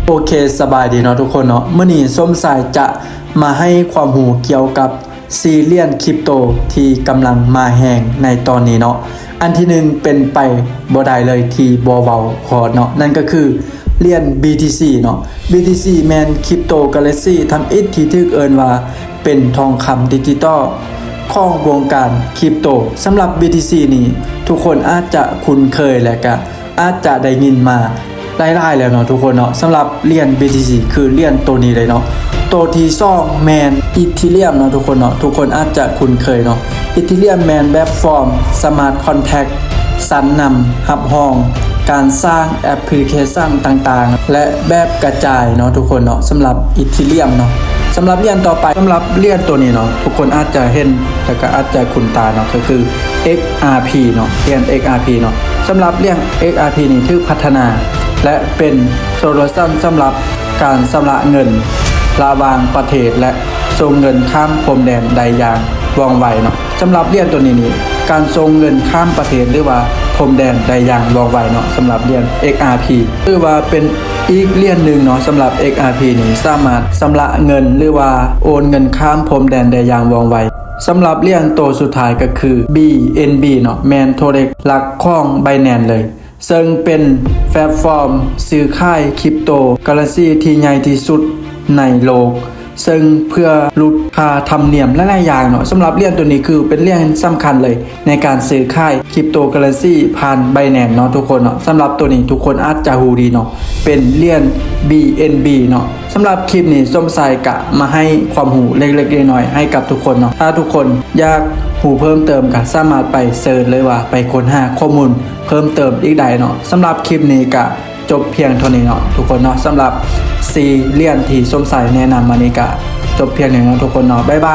ໂອເຄ ສະບາຍດີເນາະທຸກຄົນເນາະ, ມື້ນີ້ສົມຊາຍຈະມາໃຫ້ຄວາມຮູ້ກ່ຽວກັບສີ່ຫຼຽນຄຣິບໂຕທີ່ກຳລັງມາແຮງໃນຕອນນີ້ເນາະ. ອັນທີໜຶ່ງເປັນໄປບໍ່ໄດ້ເລີຍທີ່ບໍ່ເວົ້າຮອດເນາະ, ນັ້ນກໍຄືຫຼຽນ BTC ເນາະ. BTC ແມ່ນຄຣິບໂຕເຄີເຣນຊີທຳອິດທີ່ຖືກເອີ້ນວ່າ ເປັນທອງຄຳດິຈິຕອນຂອງວົງການຄຣິບໂຕ. ສຳລັບ BTC ນີ້ ທຸກຄົນອາດຈະຄຸ້ນເຄີຍ ແລະ ກະອາດຈະໄດ້ຍິນມາຫຼາຍໆແລ້ວເນາະທຸກຄົນເນາະ. ສຳລັບຫຼຽນ BTC ຄືຫຼຽນໂຕນີ້ເລີຍເນາະ. ໂຕທີສອງແມ່ນ Ethereum ເນາະທຸກຄົນເນາະ, ທຸກຄົນອາດຈະຄຸ້ນເຄີຍເນາະ. Ethereum ແມ່ນແບບຟອມ Smart Contract ຊັ້ນນຳຮັບຮອງການສ້າງແອັບພລິເຄຊັນຕ່າງໆ ແລະ ແບບກະຈາຍເນາະທຸກຄົນເນາະ, ສຳລັບ Ethereum ເນາະ. ສຳລັບຫຼຽນຕໍ່ໄປ ສຳລັບຫຼຽນໂຕນີ້ເນາະ, ທຸກຄົນອາດຈະເຫັນ ແລະ ກໍອາດຈະຄຸ້ນຕາເນາະ, ກໍຄື XRP ເນາະ, ຫຼຽນ XRP ເນາະ. ສຳລັບຫຼຽນ XRP ນີ້ຖືກພັດທະນາ ແລະ ເປັນໂຊລູຊັນສຳລັບການຊຳລະເງິນລະຫວ່າງປະເທດ ແລະ ສົ່ງເງິນຂ້າມພົມແດນໄດ້ຢ່າງວ່ອງໄວເນາະ. ສຳລັບຫຼຽນໂຕນີ້ນີ້ ການສົ່ງເງິນຂ້າມປະເທດ ຫຼືວ່າພົມແດນໄດ້ຢ່າງວ່ອງໄວເນາະ. ສຳລັບຫຼຽນ XRP ຖືວ່າເປັນອີກຫຼຽນໜຶ່ງເນາະ, ສຳລັບ XRP ນີ້ສາມາດຊຳລະເງິນ ຫຼືວ່າໂອນເງິນຂ້າມພົມແດນໄດ້ຢ່າງວ່ອງໄວ. ສຳລັບຫຼຽນໂຕສຸດທ້າຍກໍຄື BNB ເນາະ, ແມ່ນໂທເລັກຫຼັກຂອງ Binance ເລີຍ. ເຊິ່ງເປັນແພລດຟອມຊື້ຂາຍຄຣິບໂຕເຄີເຣນຊີທີ່ໃຫຍ່ທີ່ສຸດໃນໂລກ, ເຊິ່ງເພື່ອຫຼຸດຄ່າທຳນຽມຫຼາຍໆຢ່າງເນາະ. ສຳລັບຫຼຽນໂຕນີ້ຄືເປັນຫຼຽນສຳຄັນເລີຍໃນການຊື້ຂາຍຄຣິບໂຕເຄີເຣນຊີຜ່ານ Binance ເນາະທຸກຄົນເນາະ. ສຳລັບໂຕນີ້ທຸກຄົນອາດຈະຮູ້ດີເນາະ, ເປັນຫຼຽນ BNB ເນາະ. ສຳລັບຄລິບນີ້ ສົມຊາຍກະມາໃຫ້ຄວາມຮູ້ເລັກໆນ້ອຍໆໃຫ້ກັບທຸກຄົນເນາະ. ຖ້າທຸກຄົນຢາກຮູ້ເພີ່ມເຕີມ ກະສາມາດໄປເສີດ ຫຼືວ່າໄປຄົ້ນຫາຂໍ້ມູນເພີ່ມເຕີມອີກໄດ້ເນາະ. ສຳລັບຄລິບນີ້ກະຈົບພຽງເທົ່ານີ້ເນາະທຸກຄົນເນາະ. ສຳລັບສີ່ຫຼຽນທີ່ສົມຊາຍແນະນຳມານີ້ກະຈົບພຽງເທົ່ານີ້ເນາະທຸກຄົນເນາະ. ບາຍບາຍ.